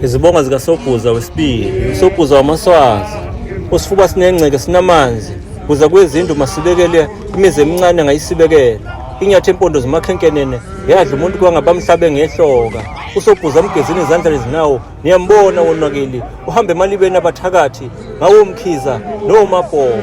Izibongo zikaSobhuza wesibili, uSobhuza wamaSwazi, usifuba sinengceke sinamanzi, kuza kwezindu masibekele imizi emincane ngayisibekela. Inyathi empondo zimakhenkenene yadla umuntu kwangabamhlabe ngehloka. USobhuza amgezini izandla lezinawo niyambona wonakeli uhambe emalibeni abathakathi ngawomkhiza nomabhoko.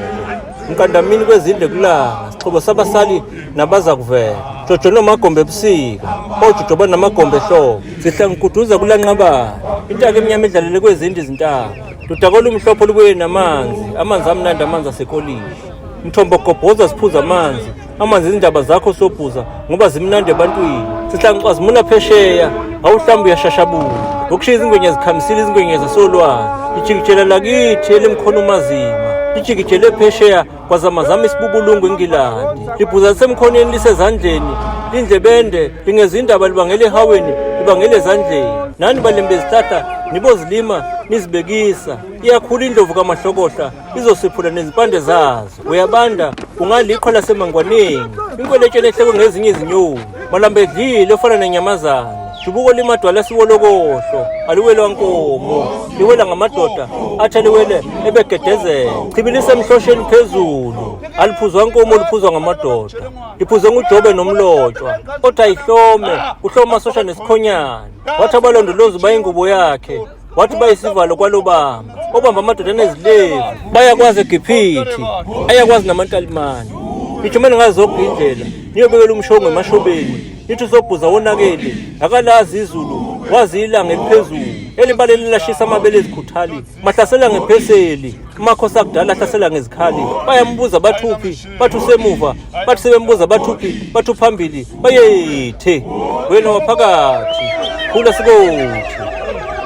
Mkandamini kwezindle kulanga sixhobo sabasali nabaza kuvela jojo nomagombe ebusika ojojo banamagombe ehlobo sihlanguguduza kulanqabana intaka emnyama idlalele kwezindi izintaba ludaka olumhlophe olubuye namanzi amanzi amnandi amanzi asekolishi mthombo gobhoza siphuza amanzi amanzi izindaba zakho sobhuza ngoba zimnandi ebantwini sihlangucwazimula phesheya awuhlamba uyashashabula ngokushiya izingwenya zikhamisile izingwenya zasolwane lijikijela lakithi elimkhona umazima lijikijele phesheya kwazamazama isibubulungu engilandi libhuza lisemkhoneni lisezandleni lindlebende lingezwa indaba libangela ehaweni libangela ezandleni nani balimi bezihlahla nibozilima nizibekisa iyakhula indlovu kamahlokohla izosiphula nezimpande zazo uyabanda ungaliqhwa lasemangwaneni inkweletshe lehlekwe ngezinye izinyoni malamba edlile ofana nenyamazane jubuko limadwala siwolokohlo aliwelwa nkomo liwela ngamadoda athi aliwele ebegedezela chibi lisemhlosheni phezulu aliphuzwa nkomo liphuzwa ngamadoda liphuzwe ngujobe nomlotshwa othi ayihlome kuhloma amasosha nesikhonyane wathi abalondolozi bayingubo yakhe wathi bayisivalo kwalobamba obamba amadoda anezilevu bayakwazi egiphithi ayakwazi namantalimane ngisho uma ningazogqa indlela niyobekela umshongo emashobeni nithi usobhuza wonakele akalazi izulu wazi ilanga eliphezulu elibalele lashisa amabele ezikhuthali mahlasela ngepheseli amakhosi akudala ahlasela ngezikhali bayambuza bathuphi bathi usemuva bathi sebembuza bathuphi bathi uphambili bayethe wena waphakathi khula sikothi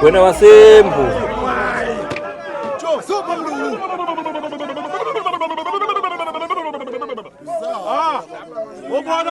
wena wasembu Ah,